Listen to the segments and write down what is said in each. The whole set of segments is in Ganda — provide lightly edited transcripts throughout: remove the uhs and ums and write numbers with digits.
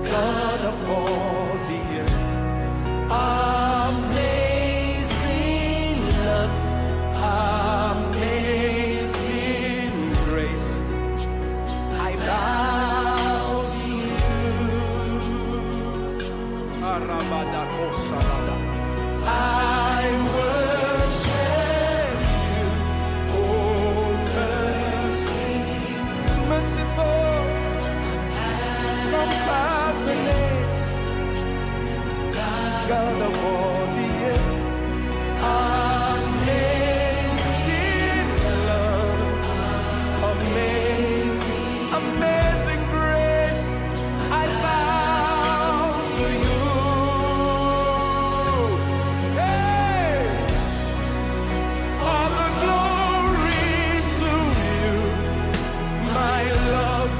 God of all the earth. Amazing love, amazing grace. I bow to you. Arabadakoshabada. I worship you, oh mercy, Merciful, compassionate, God of all the earth. Amazing love, Amazing, amazing grace, I bow to you. Hey! All the glory to you, my love,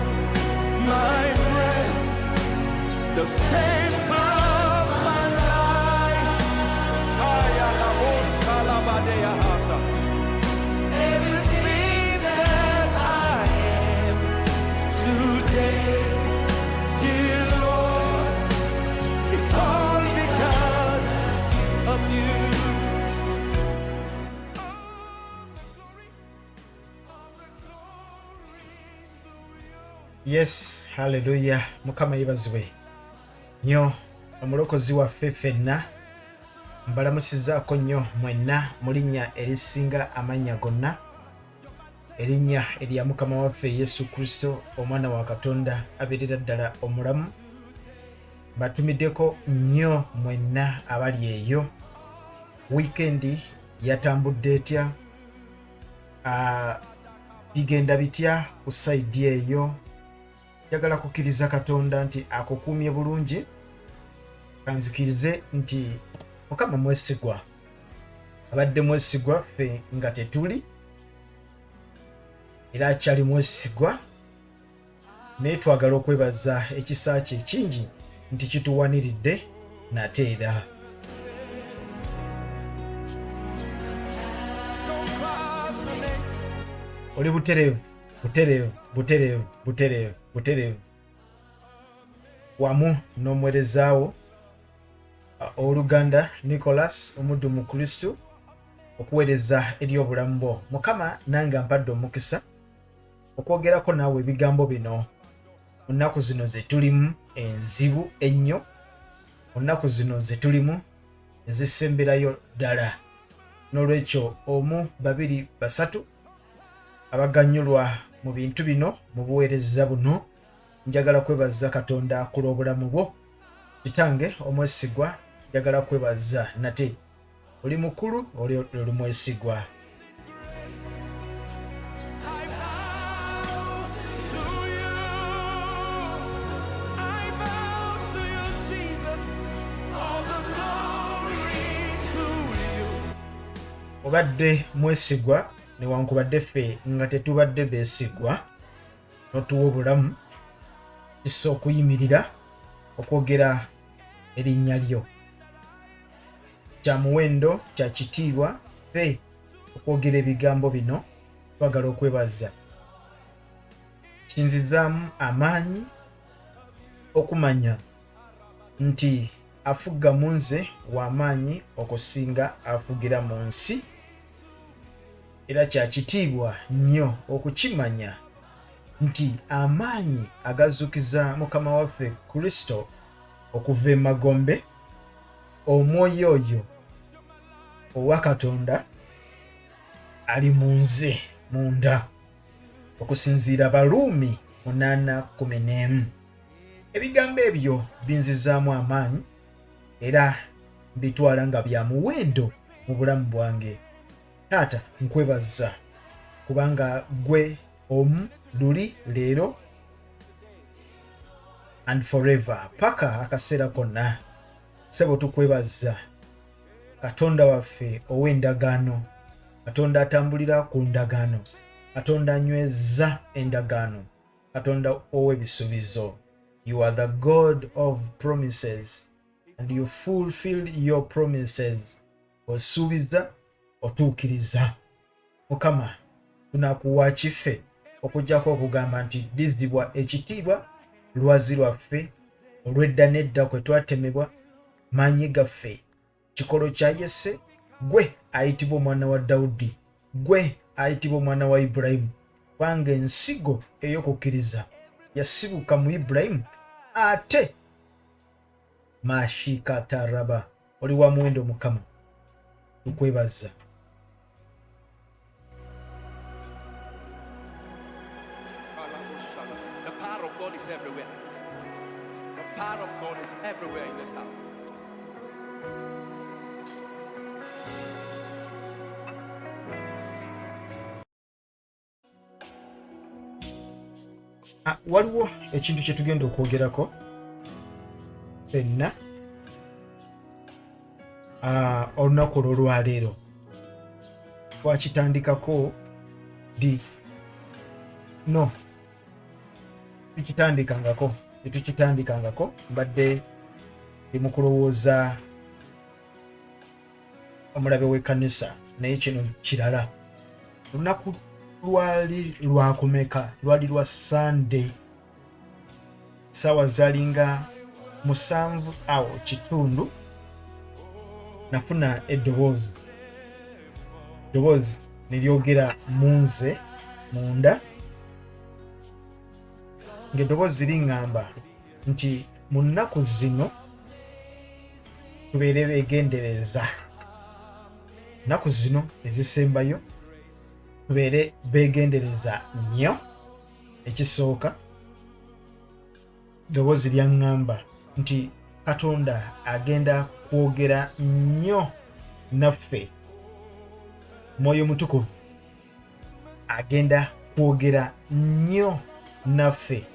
my breath, the center of my life. Ayalaboshalabadeyahasa. Everything that I am today, dear Lord, It's all because of you. All the glory, all the glory to you. Yes, halleluya! Mukama yebazibwe nnyo, omulokozi waffe ffenna. Mbalamusizaako nnyo mwenna mu linnya erisinga amannya gonna, erinnya erya Mukama waffe Yesu Kristo, omwana wa Katonda abeerera ddala omulamu. Batumiddeko nnyo mwenna abali eyo. Wiikendi yatambudde etya? Bigenda bitya ku side eyo? Njagala kukkiriza Katonda nti akukuumye bulungi. Kanzikirize nti Mukama mwesigwa, abadde mwesigwa ffe nga tetuli, era akyali mwesigwa. Naye twagala okwebaza ekisa kye ekingi nti kituwaniridde nate era. Compassionate, Oli butereevu, butereevu, butereevu, butereevu, butereevu wamu n'omuweerezaawo owooluganda Nicholas, omuddu mu Kristo, okuweereza eri obulamu bwo. Mukama nange ampadde omukisa okwogerako naawe ebigambo bino mu nnaku zino ze tulimu enzibu ennyo, mu nnaku zino ze tulimu ezisemberayo ddala. N'olwekyo omu, babiri, basatu abaganyulwa mu bintu bino, mu buweereza buno, njagala kwebaza Katonda ku lw'obulamu bwo. Kitange omwesigwa, njagala kwebaza nate. Oli mukulu, oli mwesigwa. I bow to you. I bow to you, Jesus. All the glory to you. Obadde mwesigwa newankubadde ffe nga tetubadde beesigwa, n'otuwa obulamu kisa okuyimirira okwogera erinnya lyo. Kya muwendo, kya kitiibwa ffe okwogera ebigambo bino. Twagala okwebaza. Kinzizaamu amaanyi okumanya nti afuga mu nze w'amaanyi okusinga afugira mu nsi, era kya kitiibwa nnyo okukimanya nti amaanyi agazuukiza Mukama waffe Kristo okuva emagombe, omwoyo oyo owa Katonda ali mu nze munda, okusinziira Baluumi 8:11. Ebigambo ebyo binzizaamu amaanyi era mbitwala nga bya muwendo mu bulamu bwange. Taata, nkwebaza kubanga gwe omu luli, leero and forever, paka akaseera konna. Sebo, tukwebaza, Katonda waffe ow'endagaano, Katonda atambulira ku ndagaano, Katonda anyweza endagaano, Katonda ow'ebisuubizo. You are the God of promises and you fulfill your promises. Osuubiza, otuukiriza. Mukama, tunakuwa kiffe okuggyako okugamba nti dizibwa ekitiibwa, lwazi lwaffe Olw'edda n'edda kwe twatemebwa, maanyi gaffe, kikolo kya Yese, gwe ayitibwa omwana wa Dawudi, gwe ayitibwa omwana wa Ibulayimu, kubanga ensigo ey'okukkiriza yasibuka mu Ibulayimu ate mashikataraba. Oli wa muwendo Mukama, tukwebaza. The power of God is everywhere. The power of God is everywhere in this house. Ah, waliwo ekintu kye tugenda okwogerako fenna ah, olunaku olwolwaleero twakitandikako di no tukitandikangako tetukitandikangako mbadde ndi mu kulowooza omulabe w'ekkanisa naye kino kirala olunaku lwali lwakumeka lwali lwa sande saawa zalinga 7 awo kitundu nafuna eddoboozi eddoboozi neryogera mu nze munda ng'eddoboozi liŋŋamba nti mu nnaku zino tubeere beegendereza, nnaku zino ezisembayo tubeere beegendereza nnyo. Ekisooka, ddoboozi lyaŋŋamba nti Katonda agenda kwogera nnyo naffe, Mwoyo Mutukuvu agenda kwogera nnyo naffe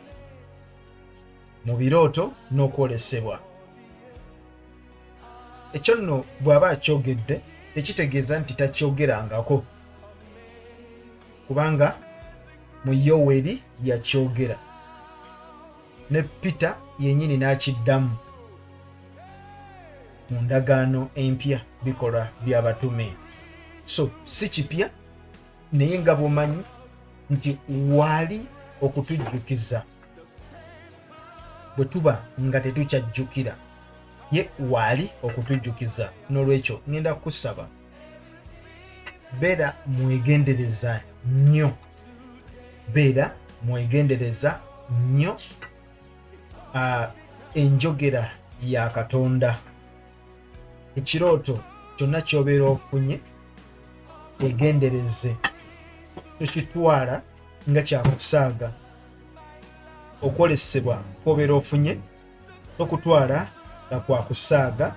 mu birooto n'okwolesebwa. Ekyo nno bw'aba akyogedde tekitegeeza nti takyogerangako, kubanga mu Yoweri yakyogera ne Peter yennyini n'akiddamu mu ndagaano empya bikolwa by'abatume. So si kipya, naye nga bw'omanyi nti waali okutujjukiza bwe tuba nga tetukyajjukira, ye waali okutujjukiza. N'olwekyo ŋŋenda kukusaba beera mwegendereza nnyo, beera mwegendereza nnyo enjogera ya Katonda. Ekirooto kyonna ky'obeera ofunye wegendereze, tokitwala nga kyakusaaga. Okwolesebwa kw'obeera ofunye tokutwala nga kwakusaaga,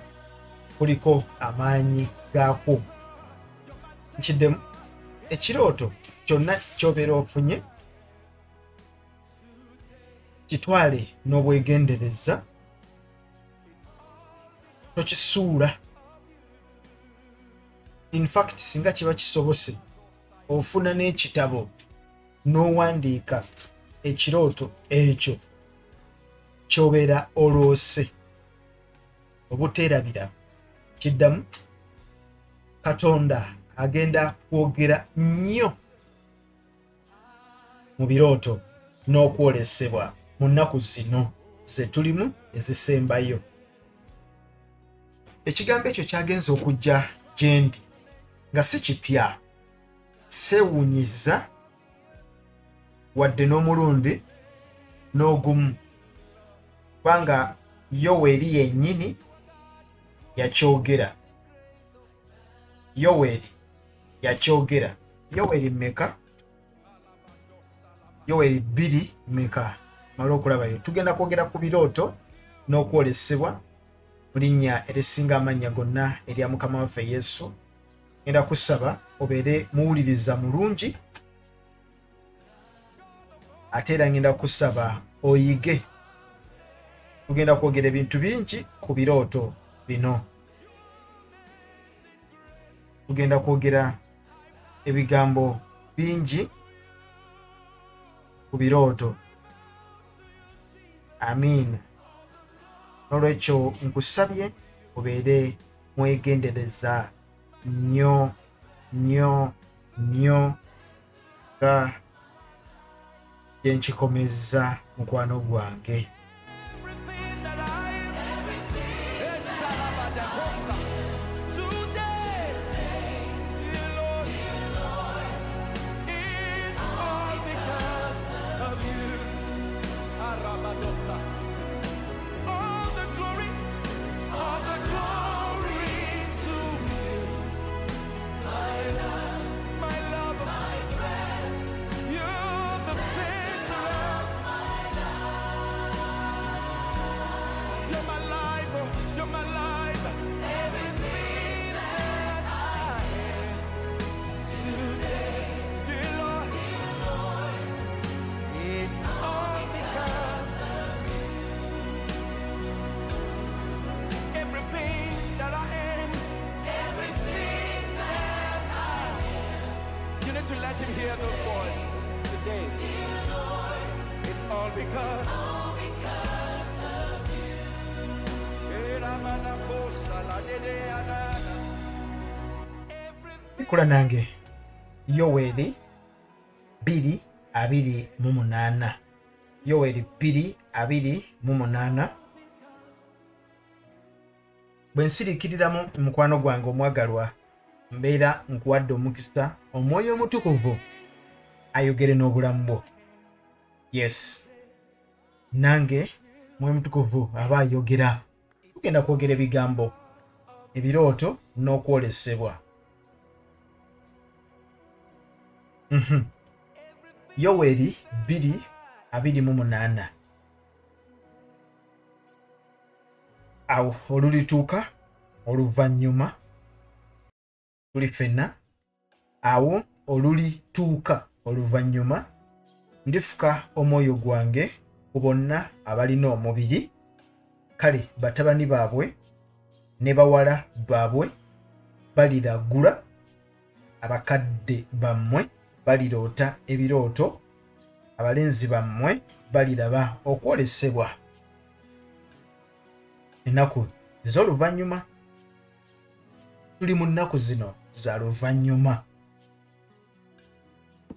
kuliko amaanyi gaakwo. Nkiddemu, ekirooto kyonna ky'obeera ofunye kitwale n'obwegendereza, tokisuula. In fact, singa kiba kisobose ofuna n'ekitabo n'owandiika ekirooto ekyo ky'obeera oloose obuteerabira. Kiddamu, Katonda agenda kwogera nnyo mu birooto n'okwolesebwa mu nnaku zino ze tulimu ezisembayo. Ekigambo ekyo kyagenze okujja gye ndi nga si kipya, seewuunyiza wadde n'omulundi n'ogumu, kubanga Yoweri yennyini yakyogera. Yoweri yakyogera. Yoweri mmeka? Yoweri 2 mmeka? Mala okulabayo. Tugenda kwogera ku birooto n'okwolesebwa mu linnya erisinga amannya gonna erya Mukama waffe Yesu. Ngenda kusaba obeere muwuliriza mulungi, ate era ngenda kusaba oyige. Tugenda kwogera ebintu bingi ku birooto bino. Tugenda kwogera ebigambo bingi ku birooto. Amiina. N'olwekyo nkusabye obeere mwegendereza nnyo nnyo nnyo nga gye nkikomezza mukwano gwange. Bikula nange Yoweri 2:28. Yoweri 2:28. Bwe nsiriikiriramu mukwano gwange omwagalwa, mbeera nkuwadde omukisa Omwoyo Omutukuvu ayogere n'obulamu bwo. Yes, nange Mwoyo Mutukuvu aba ayogera. Tugenda kwogera ebigambo, ebirooto n'okwolesebwa. Yoweri 2:28. Awo olulituuka oluvannyuma tuli ffenna, awo olulituuka oluvannyuma ndifuka omwoyo gwange ku bonna abalina omubiri, kale batabani baabwe ne bawala baabwe baliragula, abakadde bammwe baliroota ebirooto, abalenzi bammwe baliraba okwolesebwa. Ennaku ez'oluvannyuma, tuli mu nnaku zino za luvannyuma,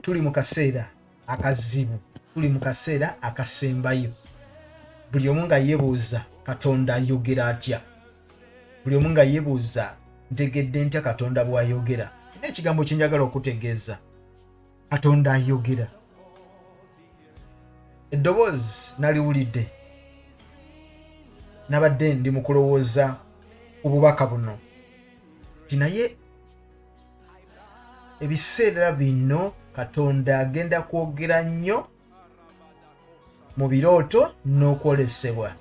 tuli mu kaseera akazibu, tuli mu kaseera akasembayo. Buli omu nga yeebuuza Katonda ayogera atya, buli omu nga yeebuuza ntegedde ntya Katonda bw'ayogera. N'ekigambo kye njagala okutegeeza, Katonda ayogera. Eddoboozi naliwulidde, nabadde ndi mu kulowooza ku bubaka buno nti naye ebiseera bino Katonda agenda kwogera nnyo mu birooto n'okwolesebwa.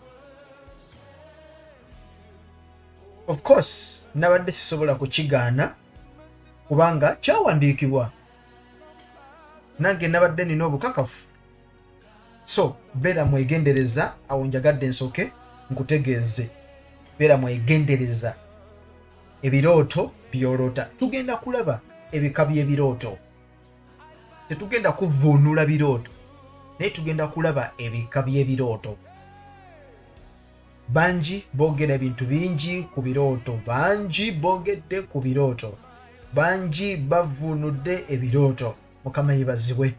Of course nabadde sisobola kukigaana kubanga kyawandiikibwa, nange nabadde nina obukakafu. So beera mwegendereza. Awo njagadde nsooke nkutegeeze, beera mwegendereza ebirooto by'oloota. Tugenda kulaba ebika by'ebirooto, tetugenda kuvvuunula birooto, naye tugenda kulaba ebika by'ebirooto. Bangi boogera ebintu bingi ku birooto, bangi boogedde ku birooto, bangi bavvuunudde ebirooto. Mukama yebazibwe.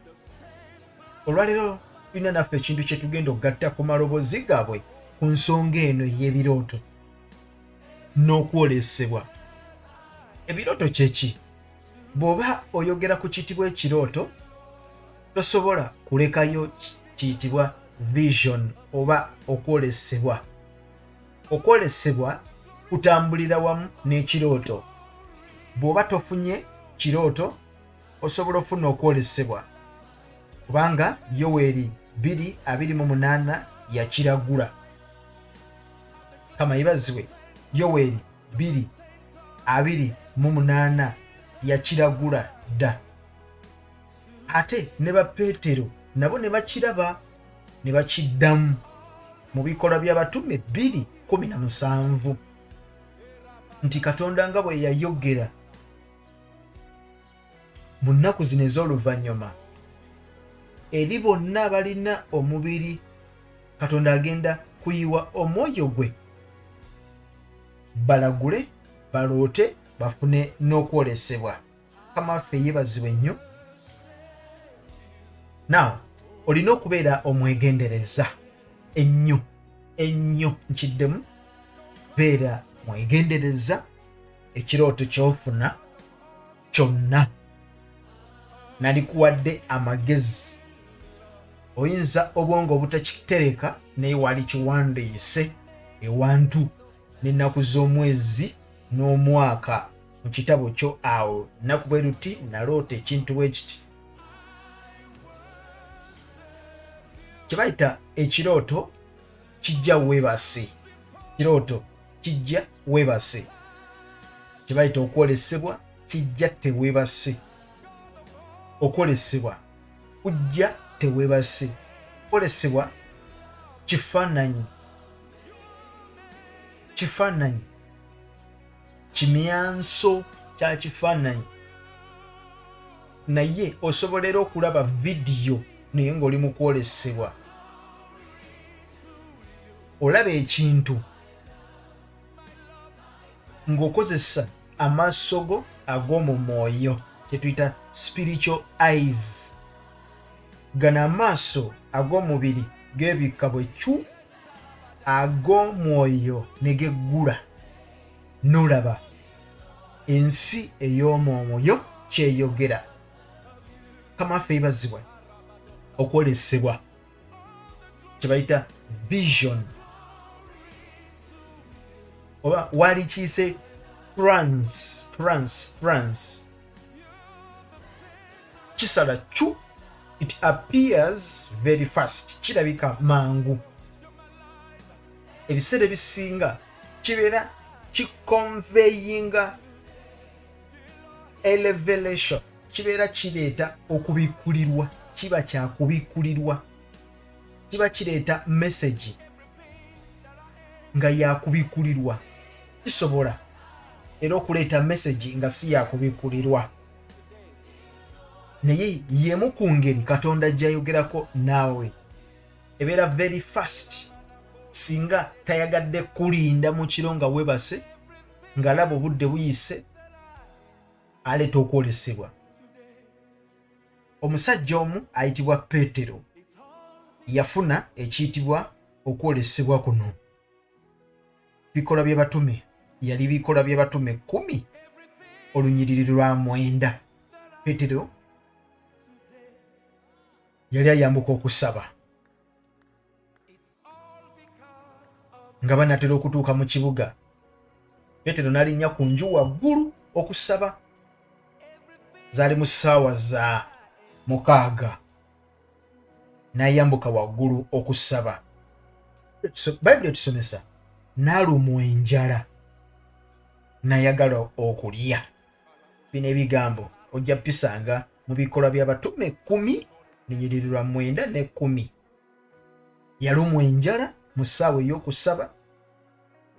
Olwaleero tulina naffe ekintu kye tugenda okugatta ku maloboozi gaabwe ku nsonga eno ey'ebirooto n'okwolesebwa. Ebirooto kye ki? Bw'oba oyogera ku kiyitibwa ekirooto, tosobola kulekayo kiyitibwa vision oba okwolesebwa. Okwolesebwa kutambulira wamu n'ekirooto. Bw'oba tofunye kirooto, osobola okufuna okwolesebwa, kubanga Yoweri 2:28 yakiragula. Kama yebazibwe. Yoweri 2:28 yakiragula dda, ate ne ba Peetero nabo ne bakiraba ne bakiddamu mu Bikolwa by'Abatume 2:17 nti Katonda nga bwe yayogera mu nnaku zino ez'oluvannyuma eri bonna abalina omubiri, Katonda agenda kuyiwa omwoyo gwe balagule, baloote, bafune n'okwolesebwa. Mukama waffe yeebazibwe nnyo. Now olina okubeera omwegendereza ennyo ennyo. Nkiddemu, beera mwegendereza ekirooto ky'ofuna kyonna. Nalikuwadde amagezi, oyinza obwongo obutakitereka, naye wali kiwandiise ewantu n'ennaku z'omwezi n'omwaka mu kitabo kyo. Awo nnaku bwe luti naloota ekintu bwe kiti. Kye bayita ekirooto kijja weebase, kirooto kijja weebase. Kye bayita okwolesebwa kijja teweebase, okwolesebwa kujja teweebase. Okwolesebwa kifaananyi, kifaananyi kimyanso kya kifaananyi, naye osobola era okulaba vidiyo naye ng'oli mu kwolesebwa, olaba ekintu ng'okozesa amaaso go. ag'omu mwoyo kyetuyita spiritual eyes. Gano amaaso ag'omubiri geebikka bwe cu, ag'omwoyo ne geggula n'olaba ensi ey'omwoyo kyeyogera. Mukama waffe yebazibwe okwolesebwa kye bayita vision oba waalikiise trans trans trans kisala cu, it appears very fast, kirabika mangu. Ebiseera ebisinga kibeera kiconveyinga a revelation, kibeera kireeta okubikkulirwa, kiba kyakubikkulirwa, kiba kireeta message nga yakubikkulirwa. Kisobola era okuleeta message nga si yakubikkulirwa, naye yemu ku ngeri Katonda gy'ayogerako naawe ebeera very fast. Singa tayagadde kulinda mu kiro nga webase ng'alaba obudde buyise, aleeta okwolesebwa. Omusajja omu ayitibwa Peetero yafuna ekiyitibwa okwolesebwa kuno. Bikolwa by'Abatume, yali Bikolwa by'Abatume 10 olunyiriri lwa 9. Peetero yali ayambuka okusaba nga banatera okutuuka mu kibuga. Peetero n'alinnya ku nju waggulu okusaba. Zaali mu ssaawa za 6, n'ayambuka waggulu okusaba. Bayibuli etusomesa n'alumwa enjala n'ayagala okulya. Bino ebigambo ojja bisanga mu Bikolwa by'Abatume 10 lunyiriri lwa 9 ne 10. Yalumwa enjala mu ssaawa ey'okusaba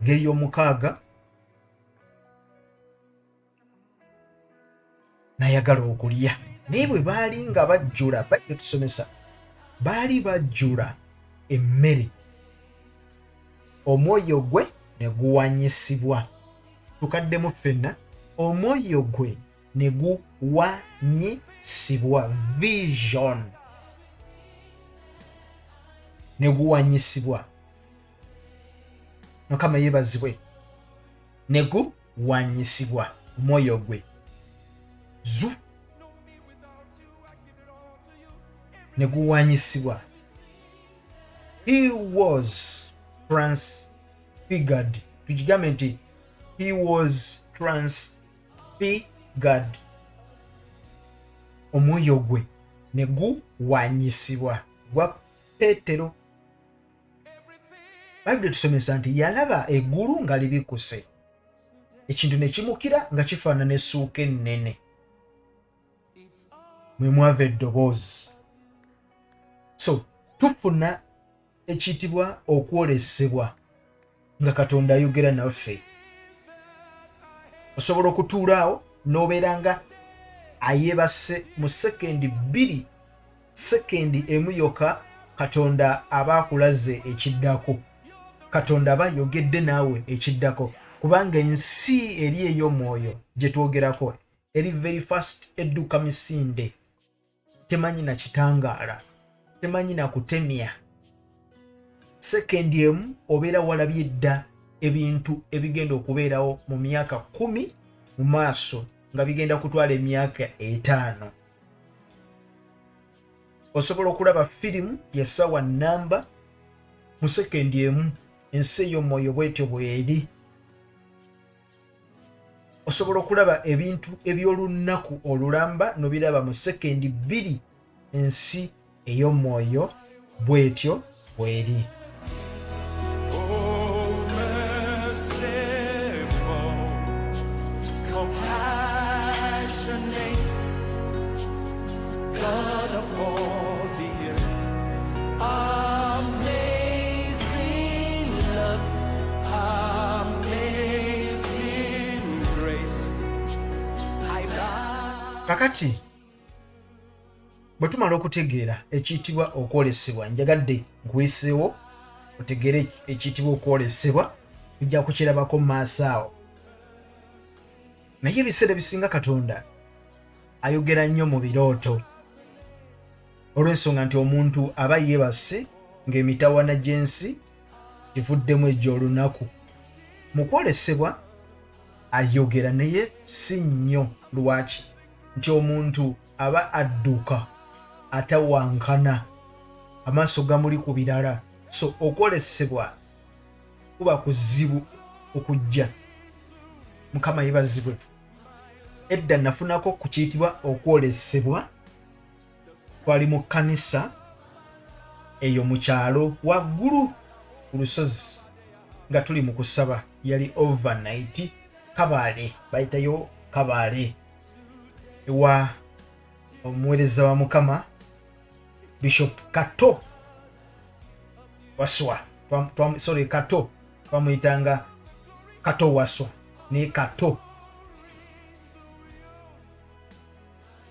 ng'ey'omukaaga n'ayagala okulya. Naye bwe baali nga bajjula, Bayibuli etusomesa baali bajjula emmere, omwoyo gwe ne guwanyisibwa. Tukaddemu ffenna, omwoyo gwe ne guwanyisibwa, vision ne guwanyisibwa. Mukama yeebazibwe. Ne guwanyisibwa omwoyo gwe zu ne guwanyisibwa. He was transfigured, tukigambe nti he was transfigured, omwoyo gwe ne guwanyisibwa gwa Peetero. Bayibuli etusomesa nti yalaba eggulu nga libikuse, ekintu ne kimukira nga kifaanana essuuka ennene, mwe mwava eddoboozi. So tufuna ekiyitibwa okwolesebwa nga Katonda ayogera naffe. Osobola okutuula awo n'obeera nga ayebase, mu sekendi 2, sekendi 1 yokka, Katonda aba akulaze ekiddako. Katonda aba ayogedde naawe ekiddako, kubanga ensi eri ey'omwoyo gye twogerako eri very fast, edduka misinde, temanyi na kitangaala, temanyi na kutemya. Sekendi 1 obeera walabye dda ebintu ebigenda okubeerawo mu myaka 10 mu maaso nga bigenda kutwala emyaka 5. Osobola okulaba firimu y'essaawa namba mu sekendi 1. Ensi ey'omwoyo bwetyo bweri. Osobola okulaba ebintu eby'olunaku olulamba nobiraba mu sekendi 2. Ensi ey'omwoyo bwetyo bweri. Oh, merciful, compassionate God of all the earth, amazing love, amazing grace. I bow. Kakati bwe tumala okutegeera ekiyitibwa okwolesebwa, njagadde nkuyiseewo otegeere ekiyitibwa okwolesebwa, tujja kukirabako mu maaso awo. Naye ebiseera ebisinga Katonda ayogera nnyo mu birooto, olw'ensonga nti omuntu aba yeebase ng'emitawana gy'ensi givuddemu egy'olunaku. Mu kwolesebwa ayogera naye si nnyo. Lwaki? Nti omuntu aba adduka, atawankana, amaaso gamuli ku birala, so okwolesebwa kuba kuzibu okujja. Mukama yebazibwe. Edda nafunako ku kiyitibwa okwolesebwa. Twali mu kkanisa eyo mu kyalo waggulu ku lusozi nga tuli mu kusaba, yali overnight, Kabaale, bayitayo Kabaale, ewa omuweereza wa Mukama Bishop Kato Waswa. Sorry, Kato, twamuyitanga Kato Waswa, naye Kato.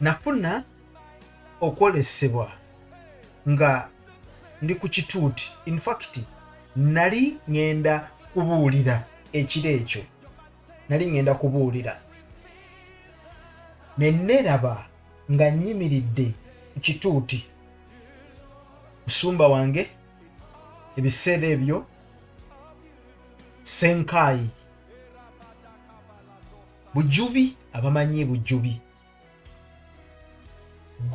Nafuna okwolesebwa nga ndi ku kituuti. Infact nali ŋŋenda kubuulira ekiro ekyo, nali ŋŋenda kubuulira, ne neeraba nga nnyimiridde ku kituuti. Musumba wange ebiseera ebyo Senkaayi Bujubi, abamanyi Bujubi,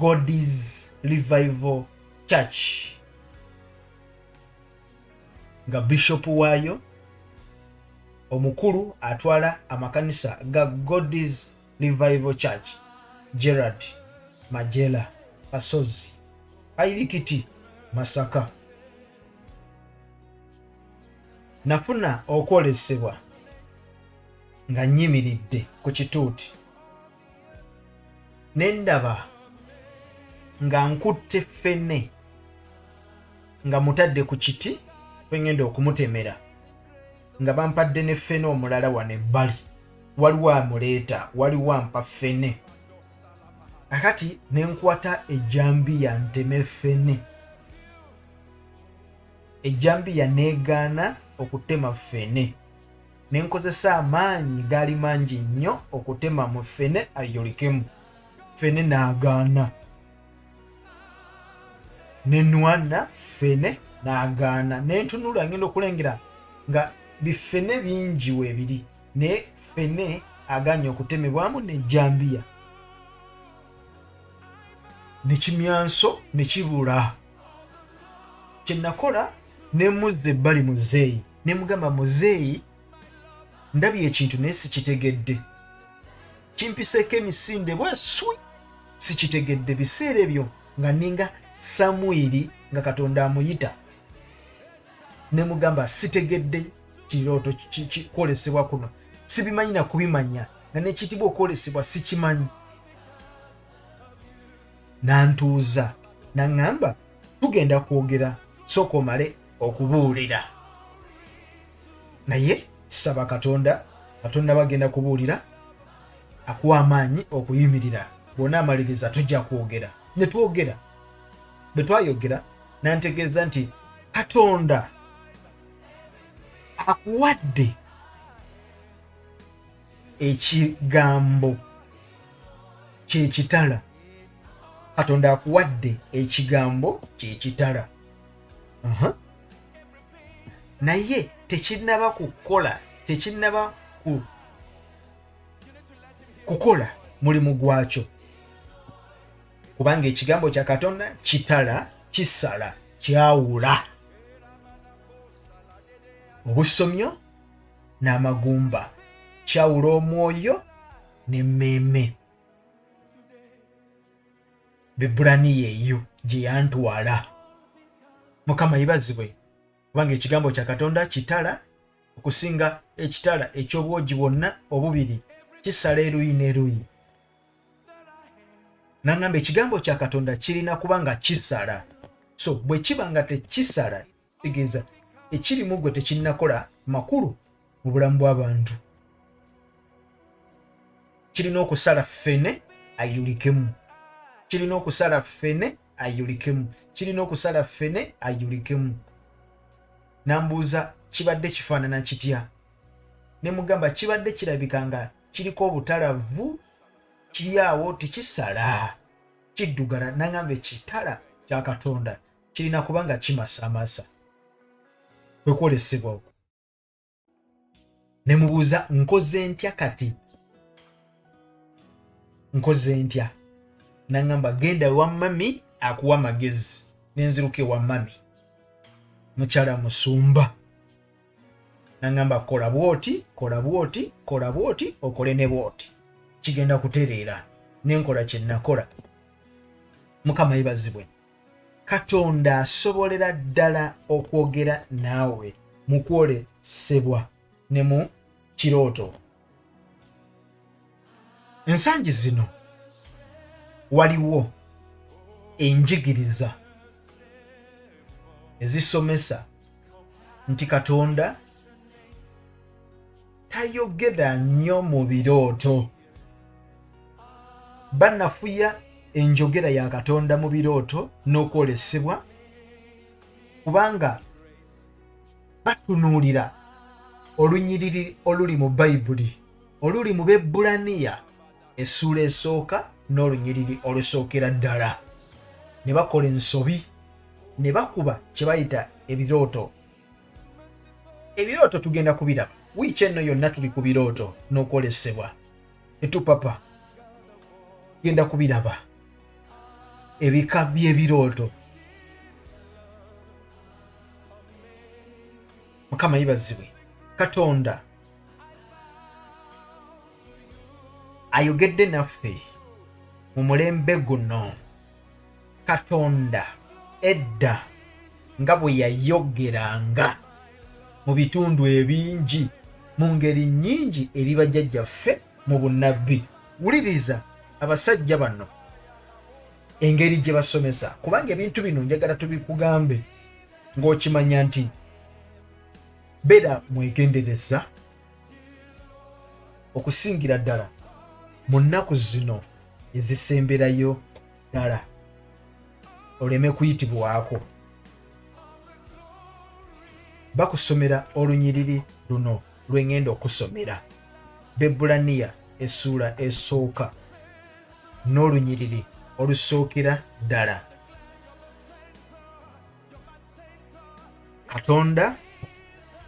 God's Revival Church, nga bishopu waayo omukulu atwala amakanisa ga God's Revival Church, Gerard Majela Kasozi, Kairikiti, Masaka. Nafuna okwolesebwa nga nnyimiridde ku kituuti ne ndaba nga nkutte ffene nga mutadde ku kiti kwe ngenda okumutemera, nga bampadde ne ffene omulala wano ebbali, waliwo amuleeta, waliwo ampa ffene. Akati ne nkwata ejjambiya nteme ffene, ejjambiya neegaana okutema ffene, ne nkozesa amaanyi gaali mangi nnyo okutema mu ffene ayolekemu, ffene n'agaana, ne nwana ffene n'agaana, ne ntunula ngenda okulengera nga biffene bingi weebiri, naye ffene agaanye okutemebwamu n'ejjambiya, ne kimyanso ne kibula. Kye nakola ne muzza ebbali muzeeyi, ne mugamba, muzeeyi, ndabye ekintu naye sikitegedde, kimpiseeko emisinde bweswi, sikitegedde. Biseera ebyo nga ninga Samwiri nga Katonda amuyita, ne mugamba sitegedde kirooto kwolesebwa kuno, sibimanyi na kubimanya, nga nekiyitibwa okwolesebwa sikimanyi. Nantuuza naŋŋamba, tugenda kwogera, sooka omale okubuulira, naye saba Katonda Katonda bagenda kubuulira akuwa amaanyi okuyimirira, bw'onaamaliriza tujja kwogera. Ne twogera. Bwe twayogera nantegeeza nti Katonda akuwadde ekigambo kyekitala, Katonda akuwadde ekigambo kyekitala, naye tekinnaba kukola, tekinnaba kukola mulimu gwakyo, kubanga ekigambo kya Katonda kitala, kisala, kyawula obusomyo n'amagumba, kyawula omwoyo n'emmeeme. Bebulaniya eyo gye yantwala. Mukama yebazibwe, kubanga ekigambo kya Katonda kitala okusinga ekitala eky'obwogi bwonna obubiri, kisala eruyi n'eruyi. Nangamba ekigambo kya Katonda kirina kuba nga kisala, so bwe kiba nga tekisala, kitegeeza ekiri mu ggwe tekinnakola makulu mu bulamu bw'abantu. Kirina okusala ffene ayulikemu, kirina okusala ffene ayulikemu, kirina okusala ffene ayulikemu. Nambuuza kibadde kifaanana kitya, ne mugamba kibadde kirabika nga Kiriko obutalavu, kiri awo tekisala, kiddugala. Nangamba ekitala kya Katonda kirina kuba nga kimasamasa. Kwe kwolesebwa okwo. Ne mubuuza, nkoze ntya kati? Nkoze ntya? Nangamba, genda ewa mami akuwa amagezi. Nenziruka ewa mami, mukyala musumba. Nangamba, kola bwoti, kola bwoti, kola bwoti, okole ne bwoti, kigenda kutereera. Nenkola kye nakola. Mukama yebazibwe. Katonda asobolera ddala okwogera naawe mu kwolesebwa ne mu kirooto. Ensangi zino waliwo enjigiriza ezisomesa nti Katonda tayogera nnyo mu birooto. Banafuya enjogera ya Katonda mu birooto n'okwolesebwa kubanga batunuulira olunyiriri oluli mu Bayibuli oluli mu Bebbulaniya essuula esooka n'olunyiriri olusookera ddala, ne bakola ensobi ne bakuba kye bayita ebirooto. Ebirooto tugenda kubiraba wiiki eno yonna, tuli ku birooto n'okwolesebwa. Tetupapa, tugenda kubiraba ebika by'ebirooto. Mukama yebazibwe. Katonda ayogedde naffe mu mulembe guno. Katonda edda nga bwe yayogeranga mu bitundu ebingi mu ngeri nnyingi eri bajjajjaffe mu bunnabbi. Wuliriza abasajja bano engeri gye basomesa, kubanga ebintu bino njagala tubikugambe ng'okimanya nti beera mwegendereza okusingira ddala mu nnaku zino ezisemberayo ddala, oleme kuyitibwako. Bakusomera olunyiriri luno lwe ŋŋenda okusomera, Bebbulaniya essuula esooka n'olunyiriri olusookera ddala. Katonda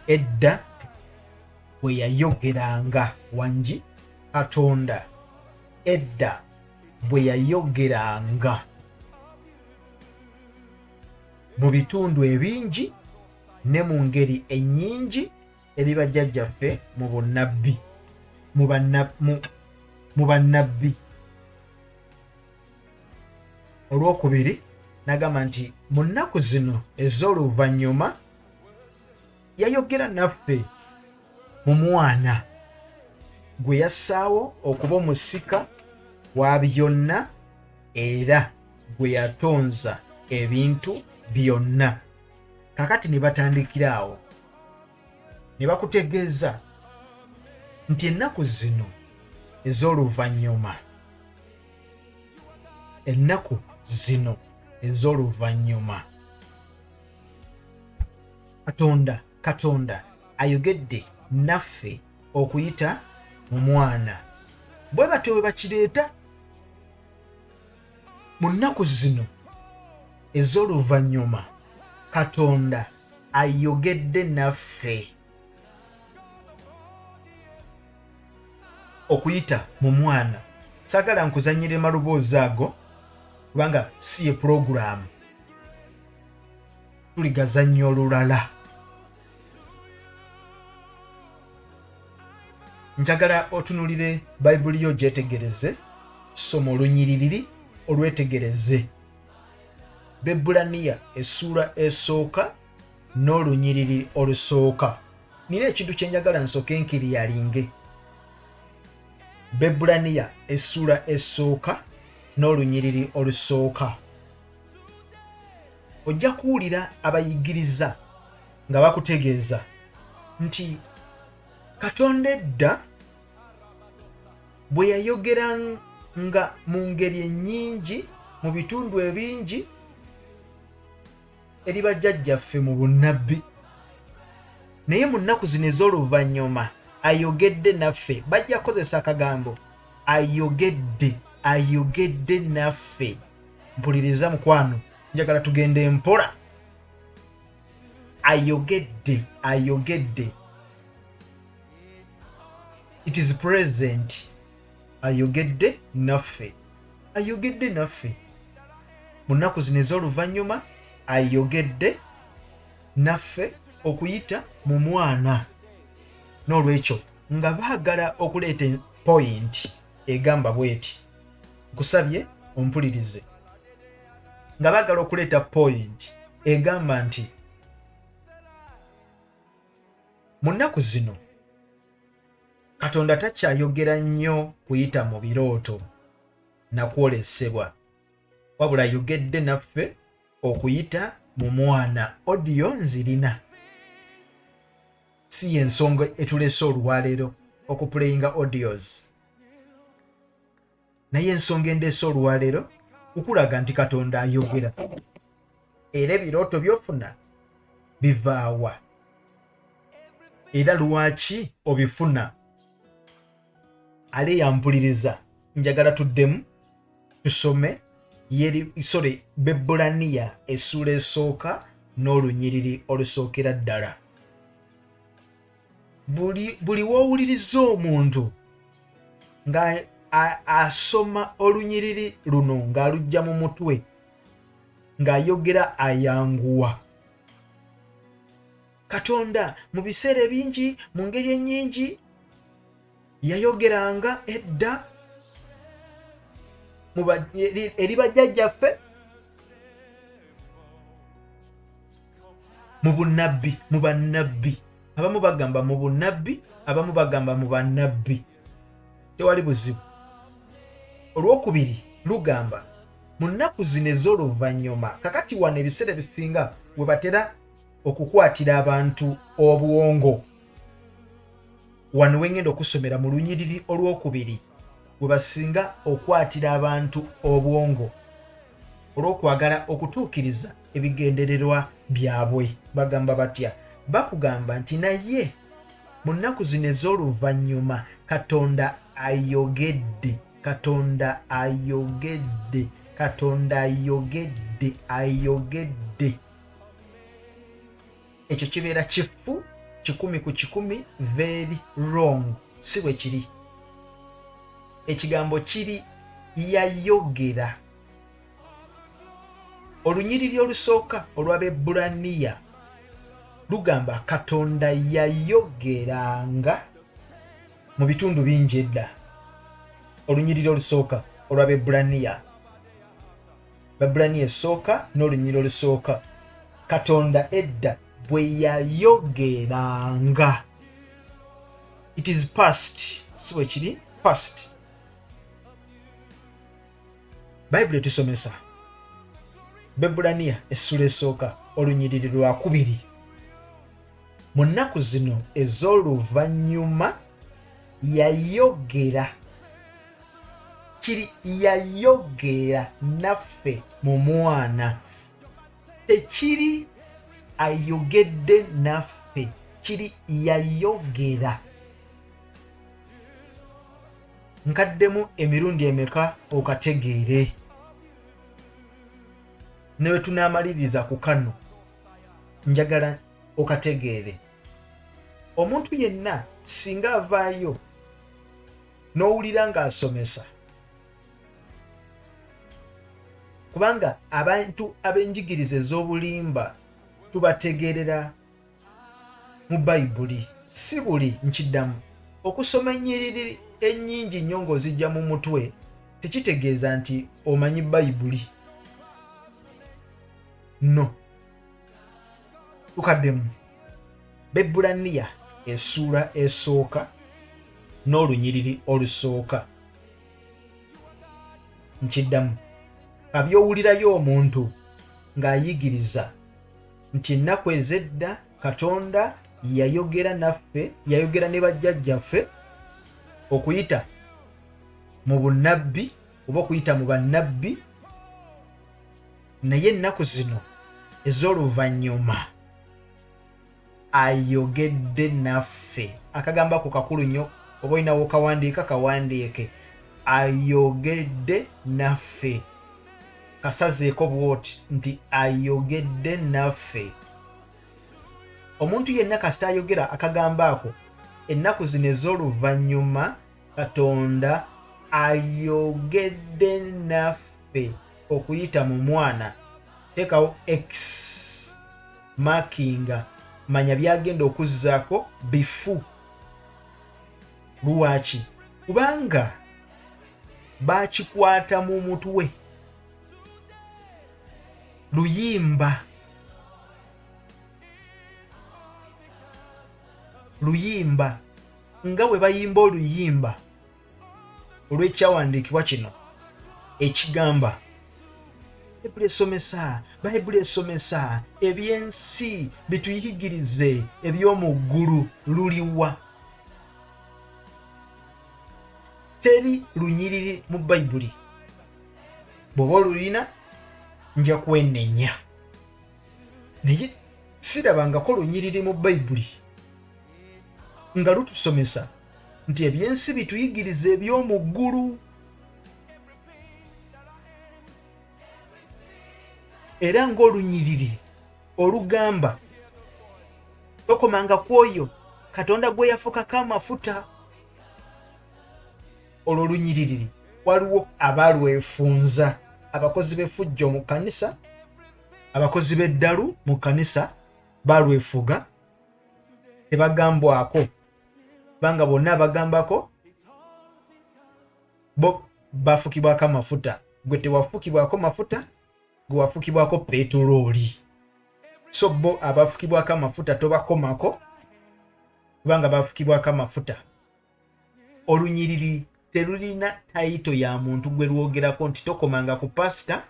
edda bwe yayogeranga wangi, Katonda edda bwe yayogeranga mu bitundu ebingi ne mu ngeri ennyingi eri bajjajjaffe mu bunnabbi, mu bannabbi. Olwokubiri n'agamba nti mu nnaku zino ez'oluvannyuma yayogera naffe mu mwana gwe yassaawo okuba omusika wa byonna era gwe yatonza ebintu byonna. Kakati ne batandikira awo ne bakutegeeza nti ennaku zino ez'oluvannyuma, ennaku zino ez'oluvannyuma, Katonda ayogedde naffe okuyita mu mwana. Bwe batyo bwe bakireeta mu nnaku zino ez'oluvannyuma, Katonda ayogedde naffe okuyita mu mwana. Saagala nkuzannyire maloboozi ago kubanga si ye pulogulaamu, tuligazannya olulala. Njagala otunulire Bayibuli yo ogyetegereze, soma olunyiriri olwetegereze. Bebbulaniya essuula esooka n'olunyiriri olusooka. Nina ekintu kye njagala nsooke nkiriyalinge. Bebbulaniya essuula esooka n'olunyiriri olusooka. Ojja kuwulira abayigiriza nga bakutegeeza nti Katonda edda bwe yayogeranga mu ngeri ennyingi mu bitundu ebingi eri bajjajjaffe mu bunnabbi, naye mu nnaku zino ez'oluvannyuma Ayogedde naffe. Bajja kukozesa akagambo ayogedde, ayogedde naffe. Mpuliriza mukwano, njagala tugende mpola. Ayogedde, ayogedde, it is present. Ayogedde naffe, ayogedde naffe mu nnaku zino ez'oluvannyuma, ayogedde naffe okuyita mu mwana. N'olwekyo nga baagala okuleeta point egamba bweti, nkusabye ompulirize, nga baagala okuleeta point egamba nti mu nnaku zino Katonda takyayogera nnyo kuyita mu birooto na kwolesebwa, wabula ayogedde naffe okuyita mu mwana. Audio nzirina, si yensonga etulese olwaleero okuplayinga audios, naye ensonga endeese olwaleero kukulaga nti Katonda ayogera, era ebirooto byofuna bivaawa, era lwaki obifuna. Ale yampuliriza, njagala tuddemu tusome sorry, Bebbulaniya essuula esooka n'olunyiriri olusookera ddala. Buli w'owuliriza omuntu nga asoma olunyiriri luno ng'alujja mu mutwe, ng'ayogera ayanguwa. Katonda mu biseera ebingi, mu ngeri ennyingi, yayogeranga edda eri bajjajjaffe mu bunnabbi, mu bannabbi. Abamu bagamba mu bunnabbi, abamu bagamba mu bannabbi, tewali buzibu. Olwokubiri lugamba mu nnaku zino ez'oluvannyuma. Kakati wano ebiseera ebisinga we batera okukwatira abantu obwongo, wano wengenda okusomera mu lunyiriri olwokubiri we basinga okwatira abantu obwongo olw'okwagala okutuukiriza ebigendererwa byabwe. Bagamba batya? Bakugamba nti naye mu nnaku zino ez'oluvannyuma Katonda ayogedde, Katonda ayogedde, Katonda ayogedde, ayogedde. Ekyo kibeera kifu 100 ku 100, very wrong. Si bwe kiri. Ekigambo kiri yayogera. Olunyiriri olusooka olw'Abebbulaniya lugamba Katonda yayogeranga mu bitundu bingi edda. Olunyiriri olusooka olw'Abebbulaniya, Babbulaniya esooka n'olunyiriri olusooka, Katonda edda bwe yayogeranga. It is past, si bwe kiri? Past. Bayibuli etusomesa Bebbulaniya essula esooka olunyiriri lwakubiri, mu nnaku zino ez'oluvannyuma yayogera, kiri yayogera naffe mu mwana. Tekiri ayogedde naffe, kiri yayogera. Nkaddemu emirundi emeka okategeere? Ne bwe tunaamaliriza ku kano, njagala okategeere. Omuntu yenna singa avaayo n'owulira ng'asomesa, kubanga abantu ab'enjigiriza ez'obulimba tubategeerera mu Bayibuli, si buli nkiddamu. Okusoma ennyiriri ennyingi nnyo ng'ozijja mu mutwe tekitegeeza nti omanyi Bayibuli. No, tukaddemu Bebbulaniya essuula esooka n'olunyiriri olusooka. Nkiddamu, kabyowulirayo omuntu ng'ayigiriza nti ennaku ez'edda Katonda yayogera naffe, yayogera ne bajjajjaffe okuyita mu bunnabbi oba okuyita mu bannabbi, naye ennaku zino ez'oluvannyuma Ayogedde naffe. Akagambo ako kakulu nnyo, oba olina wokawandiika kawandiike. Ayogedde naffe, kasazeeko bwoti nti ayogedde naffe. Omuntu yenna kasita ayogera akagambo ako, ennaku zino ez'oluvannyuma Katonda ayogedde naffe okuyita mu mwana, teekawo x makinga, manya byagenda okuzzaako bifu. Lwaki? Kubanga bakikwata mu mutwe luyimba luyimba nga bwe bayimba oluyimba olw'ekyawandiikibwa kino ekigamba Bayibuli esomesa, Bayibuli esomesa eby'ensi bituyigirize eby'omu ggulu. Luliwa? Teri lunyiriri mu Bayibuli. Bw'oba olulina nja kwenenya, naye sirabangako lunyiriri mu Bayibuli nga lutusomesa nti ebyensi bituyigiriza eby'omu ggulu. Era ng'olunyiriri olugamba tokomanga ku oyo Katonda gwe yafukako amafuta, olwo olunyiriri waliwo abalwefunza, abakozi b'effujjo mu kkanisa, abakozi b'eddalu mu kkanisa balwefuga, tebagambwako, kubanga bonna abagambako bo bafukibwako amafuta. Gwe tewafukibwako mafuta, gwe wafukibwako petulooli. So bo abafukibwako amafuta tobakomako, kubanga bafukibwako amafuta. Olunyiriri terulina tayito ya muntu gwe lwogerako nti tokomanga ku pasita,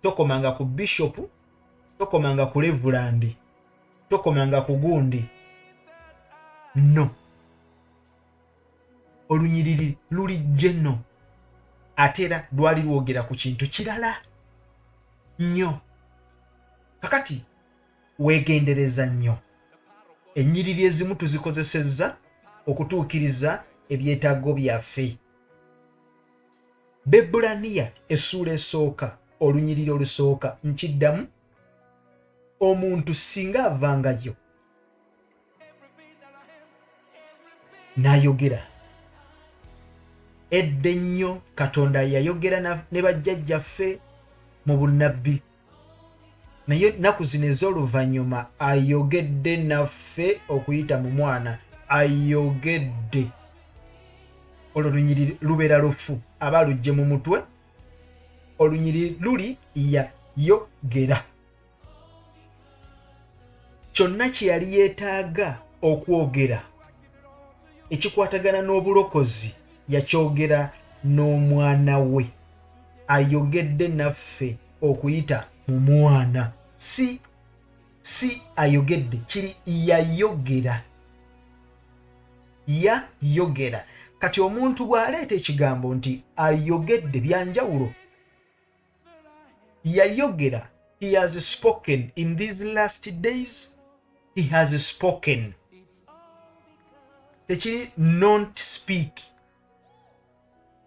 tokomanga ku bishopu, tokomanga ku levulandi, tokomanga ku gundi. No, olunyiriri luli jeno, ate era lwali lwogera ku kintu kirala nnyo. Kakati weegendereza nnyo, ennyiriri ezimu tuzikozesezza okutuukiriza ebyetaago byaffe. Bebbulaniya essuula esooka olunyiriri olusooka, nkiddamu, omuntu singa avangayo n'ayogera edda ennyo, Katonda yayogera ne bajjajjaffe mu bunnabbi, naye ennaku zino ez'oluvannyuma ayogedde naffe okuyita mu mwana. Ayogedde, olwo lunyiriri lubeera lufu, aba alujje mu mutwe. Olunyiriri luli yayogera kyonna kye yali yeetaaga okwogera ekikwatagana n'obulokozi, yakyogera n'omwana we. Ayogedde naffe okuyita mu mwana, si si ayogedde, kiri yayogera, yayogera. Kati omuntu bw'aleeta ekigambo nti ayogedde, byanjawulo. Yayogera, he has spoken in these last days, he has spoken. Tekiri not speak,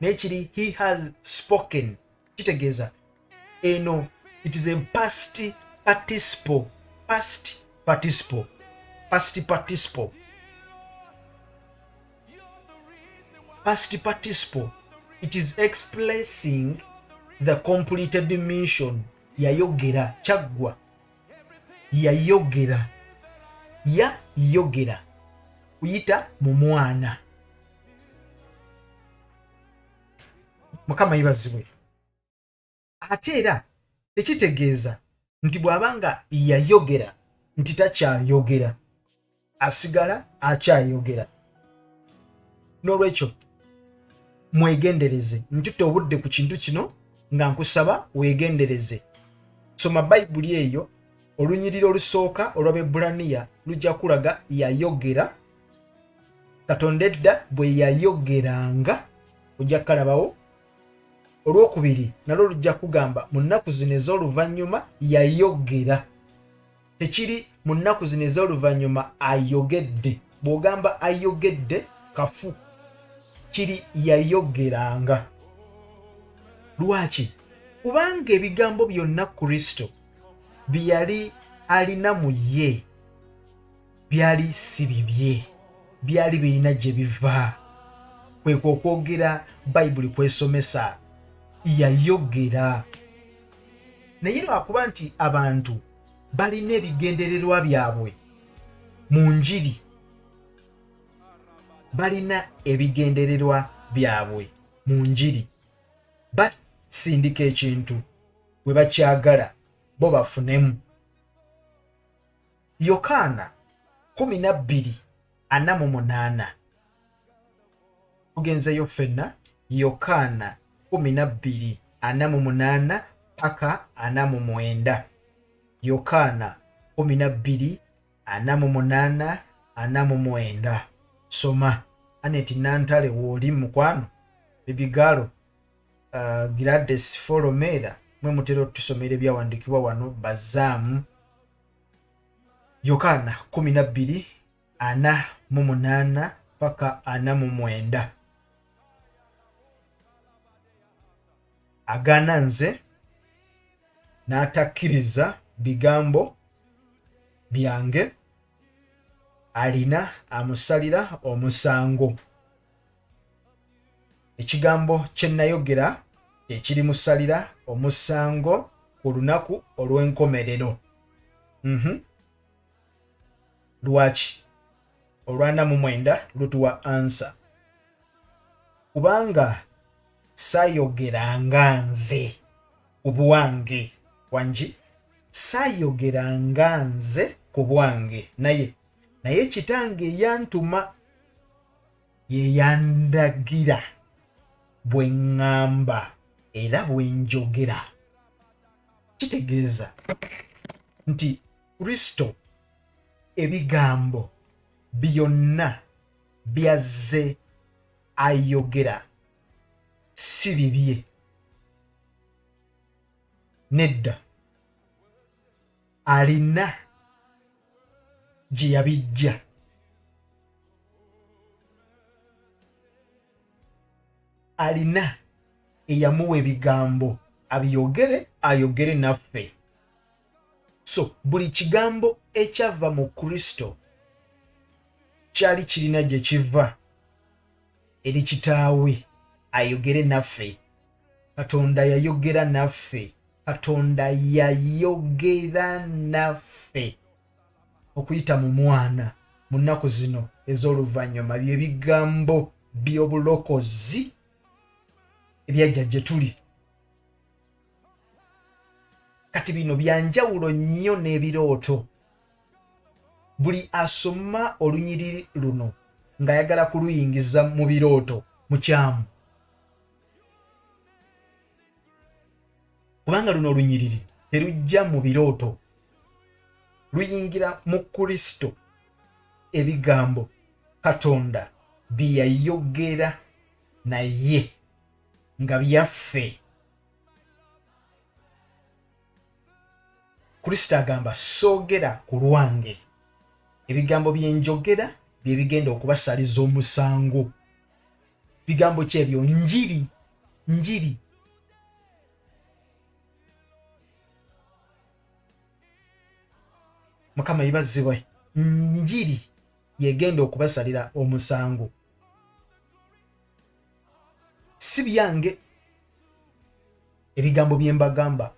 naye kiri he has spoken. Kitegeeza eno it is a past participle, past participle, past participle, past participle. It is expressing the completed mission. Yayogera, kyaggwa, yayogera, yayogera kuyita mu mwana. Mukama yebazibwe. Ate era tekitegeeza nti bw'aba nga yayogera nti takyayogera, asigala akyayogera. N'olwekyo mwegendereze, ntutte obudde ku kintu kino nga nkusaba weegendereze. Soma Bayibuli eyo, olunyiriri olusooka olw'Abebbulaniya lujja kulaga yayogera. Katonda edda bwe yayogeranga, ojja kukalabawo. Olwokubiri nalwo lujja kugamba mu nnaku zino ez'oluvannyuma yayogera. Tekiri Mu nnaku zino ez'oluvannyuma ayogedde. Bw'ogamba ayogedde kafu, kiri yayogeranga. Lwaki? Kubanga ebigambo byonna Kristo bye yali alina mu ye byali si bibye, byali birina gye biva. Kwekwo okwogera Bayibuli kwesomesa, yayogera. Naye lwakuba nti abantu balina ebigendererwa byabwe mu njiri, balina ebigendererwa byabwe mu njiri, basindika ekintu bwe bakyagala bo bafunemu. Yokaana 12:48, tugenzeyo ffenna. Yokaana 12:48 paka 49. Yokaana 12:48 49. Soma. Aneti Nantale, wooli mukwano, bibigalo Gladys Folomera, mwe mutera otusomera ebyawandiikibwa wano bazaamu. Yokaana 12:48 paka 49. Agaana nze n'atakkiriza bigambo byange alina amusalira omusango. Ekigambo kye nayogera kyekirimusalira omusango ku lunaku olw'enkomerero. Lwaki? Olwana mu mwenda lutuwa ansa. Kubanga sayogeranga nze ku bwange, wangi, sayogeranga nze ku bwange, naye kitange eyantuma ye yandagira bwe ŋŋamba era bwe njogera. Kitegeeza nti Kristo ebigambo byonna byazze ayogera si bibye, nedda, alina gye yabijja. Alina eyamuwa ebigambo abyogere, ayogere naffe. So buli kigambo ekyava mu Kristo kyali kirina gye kiva eri kitaawe ayogere naffe. Katonda yayogera naffe. Katonda yayogera naffe okuyita mu mwana mu nnaku zino ez'oluvannyuma. Bye bigambo by'obulokozi ebyajja gye tuli. Kati bino bya njawulo nnyo n'ebirooto. Buli asoma olunyiriri luno ng'ayagala kuluyingiza mu birooto mukyamu, kubanga luno olunyiriri terujja mu birooto, luyingira mu Kristo, ebigambo Katonda bye yayogera naye nga byaffe. Kristo agamba soogera ku lwange, ebigambo bye njogera bye bigenda okubasaliza omusango. Bigambo ki ebyo? Njiri, njiri. Mukama yebazibwe. Njiri yegenda okubasalira omusango, si byange ebigambo bye mbagamba.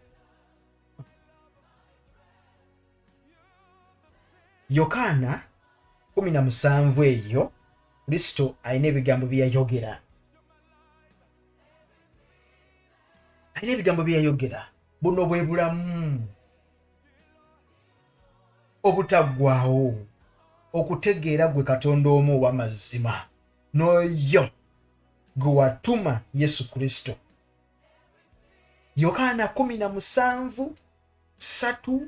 Yokaana 17 eyo Kristo alina ebigambo bye yayogera, alina ebigambo bye yayogera. Buno bwe bulamu obutaggwaawo, okutegeera gwe Katonda omu ow'amazima n'oyo gwe watuma Yesu Kristo. Yokaana 17 3 4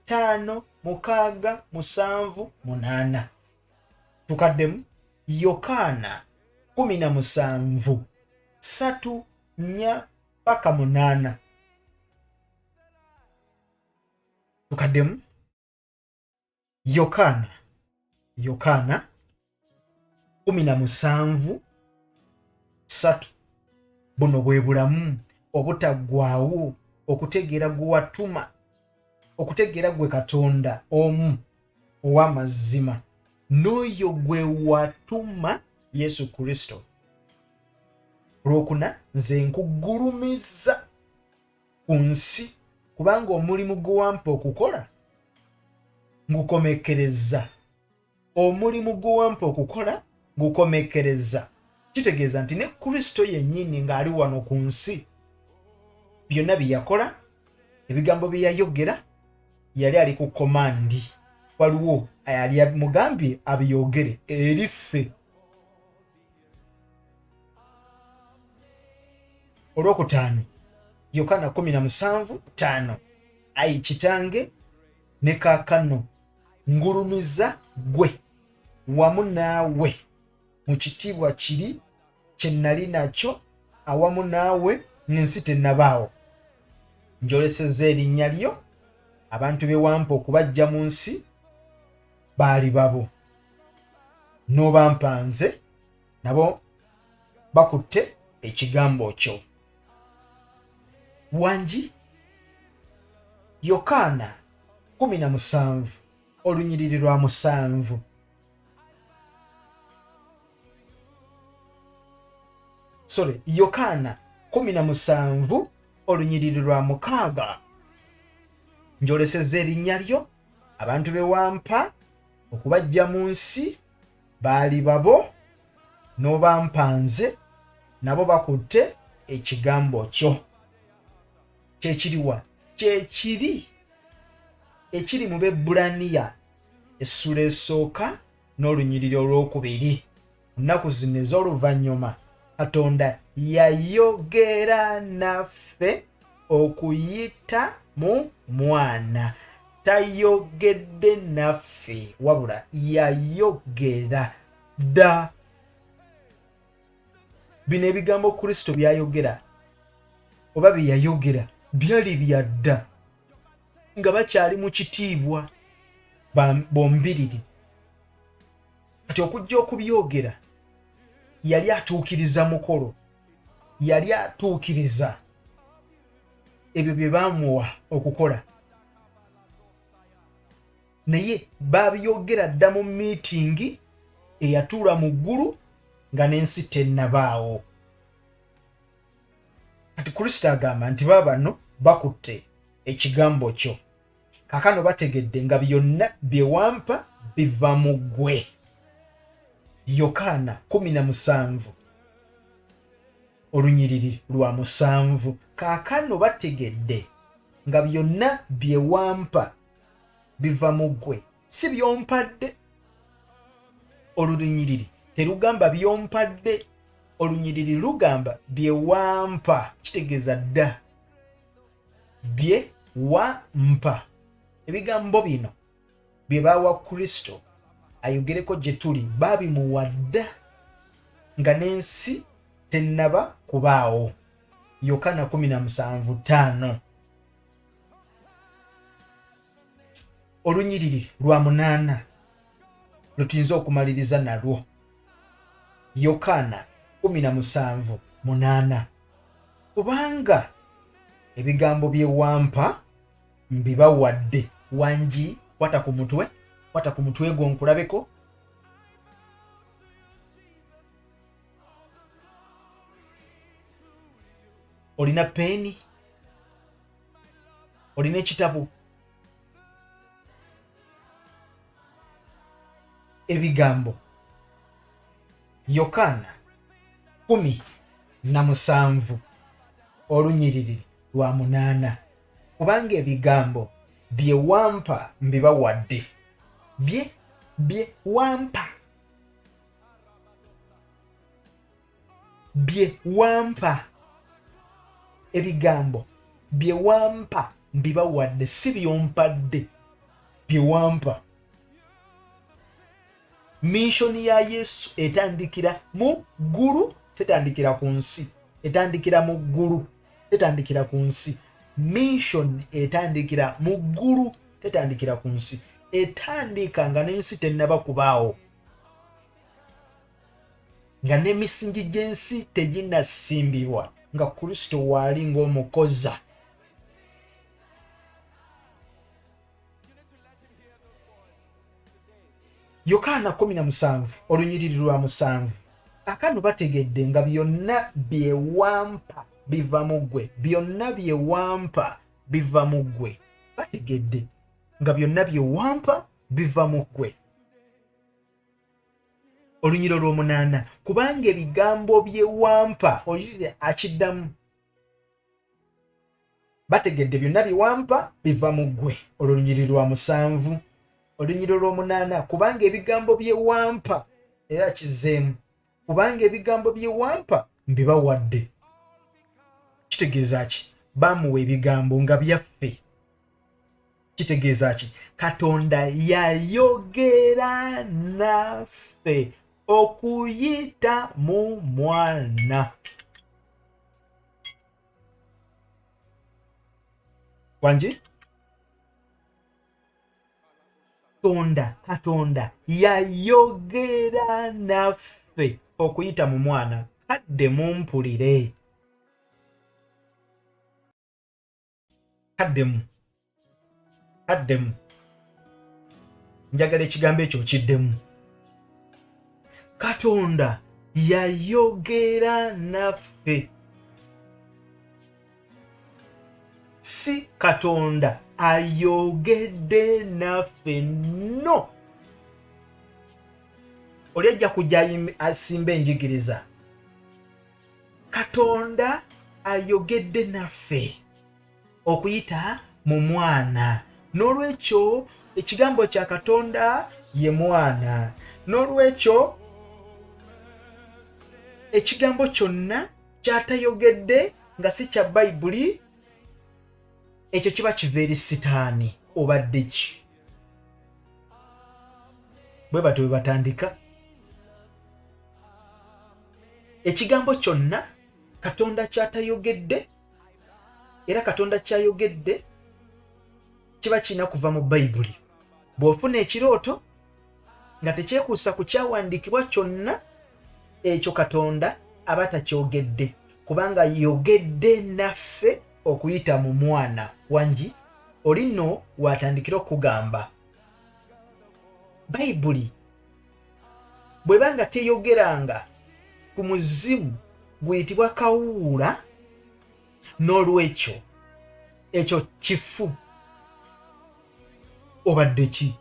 5 6 7 8. Tukaddemu. Yokaana 17 3 4 paka 8. Tukaddemu. Yokaana, Yokaana 17:3, buno bwe bulamu obutaggwaawo, okutegeera gwe watuma, okutegeera gwe Katonda omu ow'amazima, n'oyo gwe watuma Yesu Kristo. Olwokuna, nze nkugulumizza ku nsi kubanga omulimu gwe wampa okukola ngukomekkerezza. Omulimu gwe wampa okukola ngukomekkerezza. Kitegeeza nti ne Kristo yennyini ng'ali wano ku nsi, byonna bye yakola, ebigambo bye yayogera, yali ali ku komandi. Waliwo ayali amugambye abyogere eri ffe. Olwokutaano, Yokaana 17:5, ayi Kitange, ne kaakano ngulumiza ggwe wamu naawe mu kitiibwa kiri kye nnali nakyo awamu naawe ng'ensi tennabaawo. Njolesezza erinnya lyo, abantu be wampa okubaggya mu nsi baali babo, n'obampa nze, nabo bakutte ekigambo kyo. Wangi? Yokaana 17 olunyiriri lwa 7. Sorry, Yokaana 17 olunyiriri lwa 6. Njolesezza erinnya lyo, abantu be wampa okubaggya mu nsi baali babo, n'obampa nze, nabo bakutte ekigambo kyo. Kyekiriwa? Kyekiri ekiri mu Bebbulaniya essula esooka n'olunyiriri olwokubiri. Mu nnaku zino ez'oluvannyuma Katonda yayogera naffe okuyita mu Mwana. Tayogedde naffe, wabula yayogera dda. Bino ebigambo Kristo by'ayogera oba bye yayogera byali bya dda, nga bakyali mu kitiibwa bombiriri. Kati okujja okubyogera yali atuukiriza mukolo, yali atuukiriza ebyo bye baamuwa okukola, naye babyogera dda mu miitingi eyatuula mu ggulu nga n'ensi tennabaawo. Kati Kristo agamba nti baabano bakutte ekigambo kyo, kaakano bategedde nga byonna bye wampa biva mu ggwe. Yokaana 17 olunyiriri lwa 7, kaakano bategedde nga byonna bye wampa biva mu ggwe, si by'ompadde. Olunyiriri terugamba by'ompadde, olunyiriri lugamba bye wampa, kitegeeza dda bye wampa. Ebigambo bino bye baawa Kristo ayogereko gye tuli baabimuwa dda nga n'ensi tennaba kubaawo. Yokaana 17:5. Olunyiriri lwa 8 lwe tuyinza okumaliriza nalwo. Yokaana 17:8. Kubanga ebigambo bye wampa mbibawadde. Wangi, kwata ku mutwe, kwata ku mutwe gwo nkulabeko. Olina peeni? Olina ekitabo? Ebigambo Yokaana 17 olunyiriri lwa 8, kubanga ebigambo bye wampa mbibawadde. Bye bye wampa, bye wampa, ebigambo bye wampa mbibawadde, si byompadde, bye wampa. Minshoni ya Yesu etandikira mu ggulu, tetandikira ku nsi. Etandikira mu ggulu, tetandikira ku nsi. Minshoni etandikira mu ggulu, tetandikira ku nsi. Etandika nga n'ensi tennaba kubaawo, nga n'emisingi gy'ensi teginnasimbibwa, nga Kristo waali ng'omukoza. Yokaana 17 olunyiriri lwa 7, Kaakano bategedde nga byonna bye wampa biva mu ggwe, byonna bye wampa biva mu ggwe. Bategedde nga byonna bye wampa biva mu ggwe. Olunyiriri olw'omunaana, kubanga ebigambo bye wampa, olunyiriri akiddamu, bategedde byonna bye wampa biva mu ggwe. Olwo lunyiriri lwa 7. Olunyiriri olw'omunaana, kubanga ebigambo bye wampa, era kizzeemu, kubanga ebigambo bye wampa mbibawadde. Kitegeeza ki? Baamuwa ebigambo nga byaffe. Kitegeeza ki? Katonda yayogera naffe okuyita mu mwana. Wangi? Katonda yayogera naffe okuyita mu mwana. Kadde mumpulire. Kaddemu. Kaddemu. Njagala ekigambo ekyo okiddemu. Katonda yayogera naffe. Si Katonda ayogedde naffe, no. Oli ajja kujja asimba enjigiriza. Katonda ayogedde naffe okuyita mu mwana. N'olwekyo ekigambo kya Katonda ye mwana. N'olwekyo ekigambo kyonna ky'atayogedde nga si kya Bayibuli, ekyo kiba kiva eri Sitaani. Obadde ki? Bwe batyo bwe batandika. Ekigambo kyonna Katonda ky'atayogedde era Katonda ky'ayogedde kiba kirina kuva mu Bayibuli. Bw'ofuna ekirooto nga tekyekuusa ku kyawandiikibwa kyonna, ekyo Katonda aba takyogedde, kubanga yogedde naffe okuyita mu mwana. Wangi oli nno w'atandikira okukugamba Bayibuli bw'eba nga teyogeranga ku muzimu guyitibwa kawuula, n'olwekyo ekyo kifu. Obadde ki?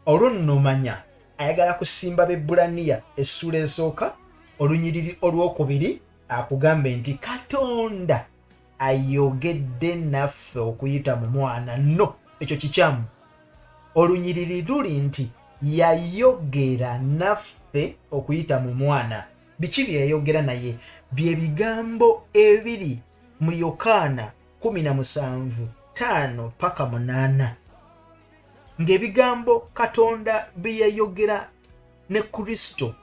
Olwo nno manya ayagala kusimba Bebbulaniya essuula esooka olunyiriri olwokubiri akugambe nti Katonda ayogedde naffe okuyita mu mwana. No, ekyo kikyamu. Olunyiriri luli nti yayogera naffe okuyita mu mwana. Biki bye yayogera naye? Bye bigambo ebiri mu Yokaana 17 5 paka 8, ng'ebigambo Katonda bye yayogera ne Kristo,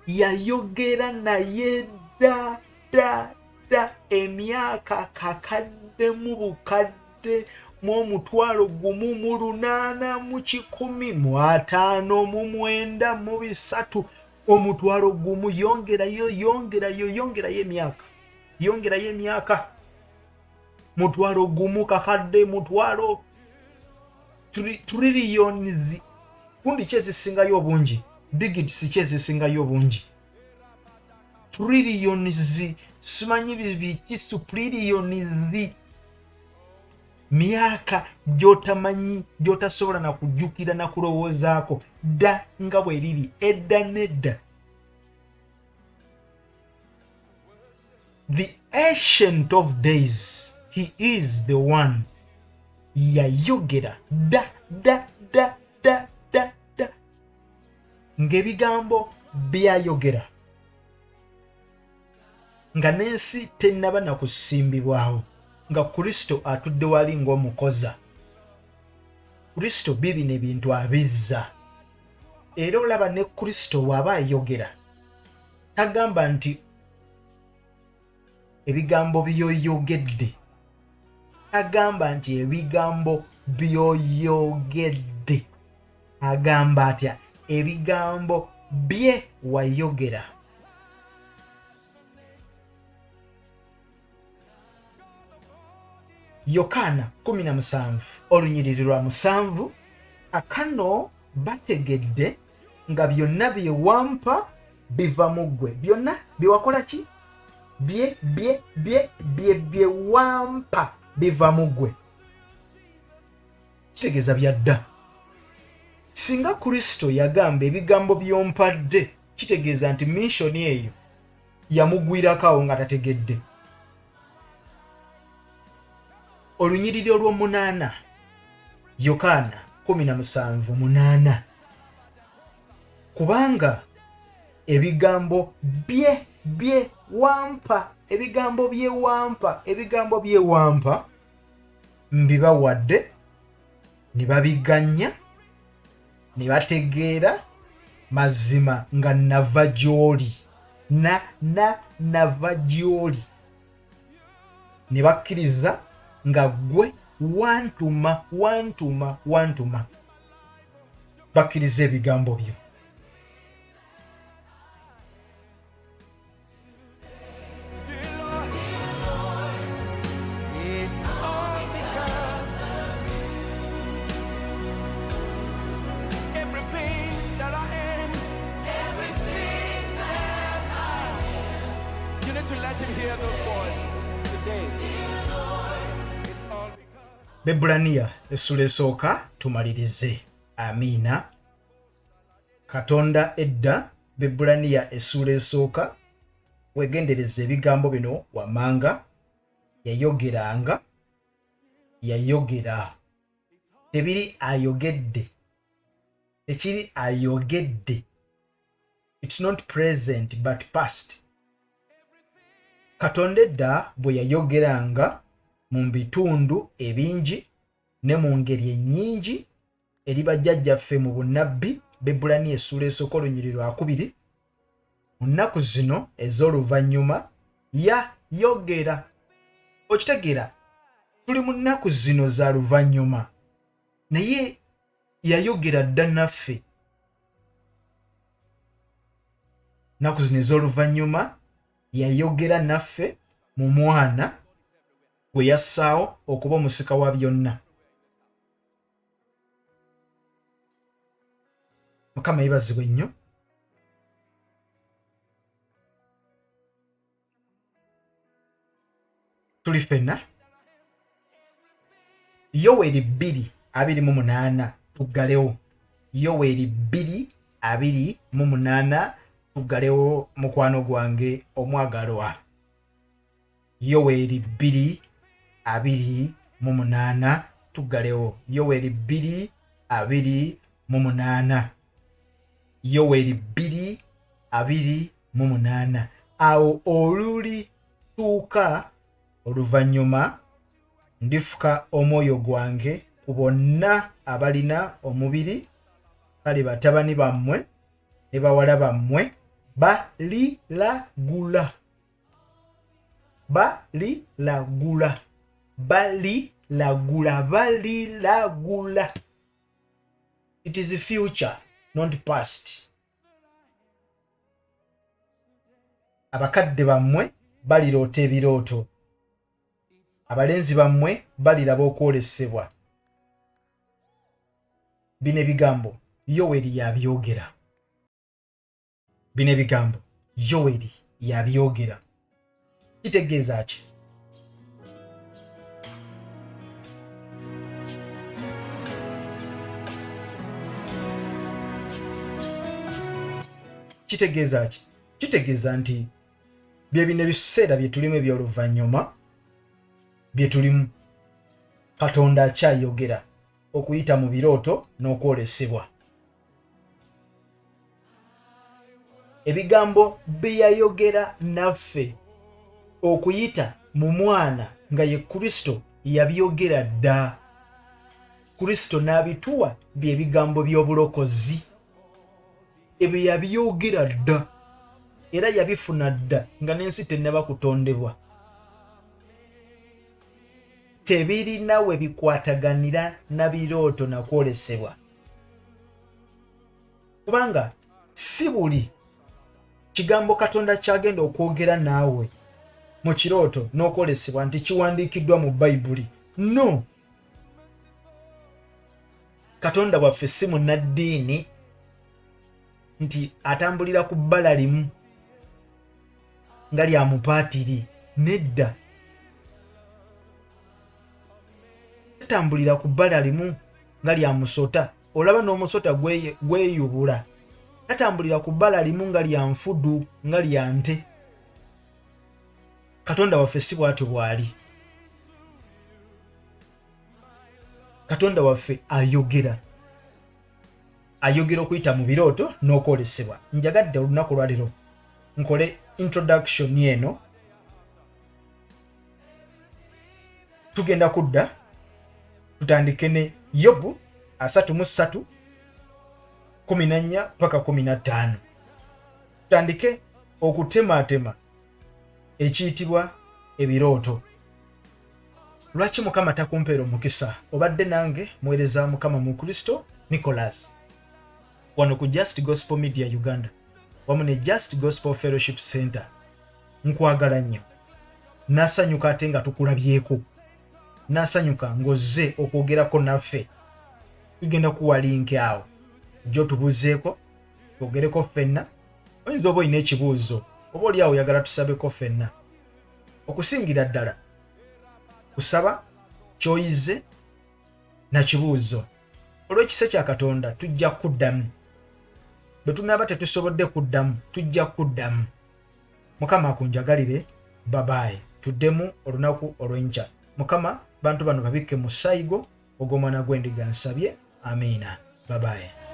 yayogera naye dda dda dda emyaka kakadde mu bukadde mu omutwalo gumu mu lunaana mu kikumi mu ataano mu mwenda mu bisatu, omutwalo gumu, yongerayo, yongerayo, yongerayo emyaka, yongerayo emyaka, mutwalo gumu kakadde, mutwalo trillions, gundi ki ezisingayo obungi, digits ki ezisingayo obungi, trillions, simanyi biki, suprillions, myaka gy'otamanyi, gy'otasobola na kujjukira na kulowoozaako, dda nga bwe riri edda n'edda. The Ancient of Days, he is the one yayogera dda dda dda dda dda dda, ng'ebigambo byayogera nga n'ensi tennaba na kusimbibwawo, nga Kristo atudde wali ng'omukoza. Kristo bibino ebintu abizza. Era olaba ne Kristo bw'aba ayogera tagamba nti ebigambo by'oyogedde, tagamba nti ebigambo By'oyogedde. Agamba atya? Ebigambo bye wayogera. Yokaana 17 olunyiriri lwa 7, akano bategedde nga byonna bye wampa biva mu ggwe. Byonna bye wakola ki? Bye bye bye bye bye wampa biva mu ggwe. Kitegeeza byadda. Singa Kristo yagamba ebigambo by'ompadde, kitegeeza nti mission eyo yamugwirako awo nga tategedde. Olunyiriri olw'omunaana, Yokaana 17:8, kubanga ebigambo bye bye wampa, ebigambo bye wampa, ebigambo bye wampa mbibawadde, ne babiganya, ne bategeera mazima nga nava gy'oli, na na nava gy'oli, ne bakkiriza nga ggwe wantuma, wantuma, wantuma. Bakkiriza ebigambo byo. Bebulaniya essula esooka tumalirize. Amiina. Katonda edda. Bebulaniya essuula esooka, wegendereza ebigambo bino wammanga. Yayogeranga, yayogera. Tebiri ayogedde, tekiri ayogedde. It's not present but past. Katonda edda bwe yayogeranga mu bitundu ebingi ne mu ngeri ennyingi eri bajjajjaffe mu bunnabbi, Baebbulaniya essuula esooka olunyiriri lwa 2, mu nnaku zino ez'oluvannyuma yayogera. Okitegeera, tuli mu nnaku zino za luvannyuma, naye yayogera dda naffe. Nnaku zino ez'oluvannyuma yayogera naffe mu mwana gwe yassaawo okuba omusika wa byonna. Mukama yebazibwe nnyo. Tuli ffenna. Yoweri 2:28 tuggalewo. Yoweri 2:28 tuggalewo, mukwano gwange omwagalwa. Yoweri 2:28 tuggalewo. Yoweri 2:28. Yoweri 2:28. Awo olulituuka oluvannyuma ndifuka omwoyo gwange ku bonna abalina omubiri, kale batabani bammwe ne bawala bammwe balilagula. Balilagula, balilagula, balilagula. It is future, not past. Abakadde bammwe baliroota ebirooto, abalenzi bammwe baliraba okwolesebwa. Bino ebigambo Yoweri yabyogera. Bino ebigambo Yoweri yabyogera. Kitegeeza ki? Kitegeeza ki? Kitegeeza nti bye bino ebiseera bye tulimu eby'oluvannyuma bye tulimu, Katonda akyayogera okuyita mu birooto n'okwolesebwa. Ebigambo bye yayogera naffe okuyita mu mwana nga ye Kristo yabyogera dda. Kristo n'abituwa bye bigambo by'obulokozi. Ebyo yabyogera dda era yabifuna dda nga n'ensi tennaba kutondebwa. Tebirina we bikwataganira na birooto na kwolesebwa, kubanga si buli kigambo Katonda kyagenda okwogera naawe mu kirooto n'okwolesebwa nti kiwandiikiddwa mu Bayibuli. No, Katonda waffe si munnaddiini nti atambulira ku bbala limu nga lya mupaatiri. Nedda, tatambulira ku bbala limu nga lya musota. Olaba n'omusota gweyubula. Tatambulira ku bbala limu nga lya nfudu, nga lya nte. Katonda waffe si bw'atyo bw'ali. Katonda waffe ayogera, ayogera okuyita mu birooto n'okwolesebwa. Njagadde olunaku lwaleero nkole introduction eno. Tugenda kudda tutandike ne Yobu 33:14 paka 15, tutandike okutematema ekiyitibwa ebirooto. Lwaki Mukama takumpeera omukisa? Obadde nange muweereza Mukama mu Kristo Nicholas wano ku Just Gospel Media Uganda wamu ne Just Gospel Fellowship Center. Nkwagala nnyo, nasanyuka ate nga tukulabyeko, nasanyuka ng'ozze okwogerako naffe. Tugenda kuwa linki awo ojja otubuuzeeko, twogereko ffenna. Oyinza oba olina ekibuuzo, oba oli awo oyagala tusabeko ffenna. Okusingira ddala kusaba ky'oyize na kibuuzo, olw'ekisa kya Katonda tujja kuddamu. Bwe tunaaba tetusobodde kuddamu, tujja kuddamu. Mukama akunjagalire. Babaayi, tuddemu olunaku olw'enkya. Mukama, bantu bano babikke mu ssayigo ogw'omwana gw'endiga, nsabye. Amiina. Babaayi.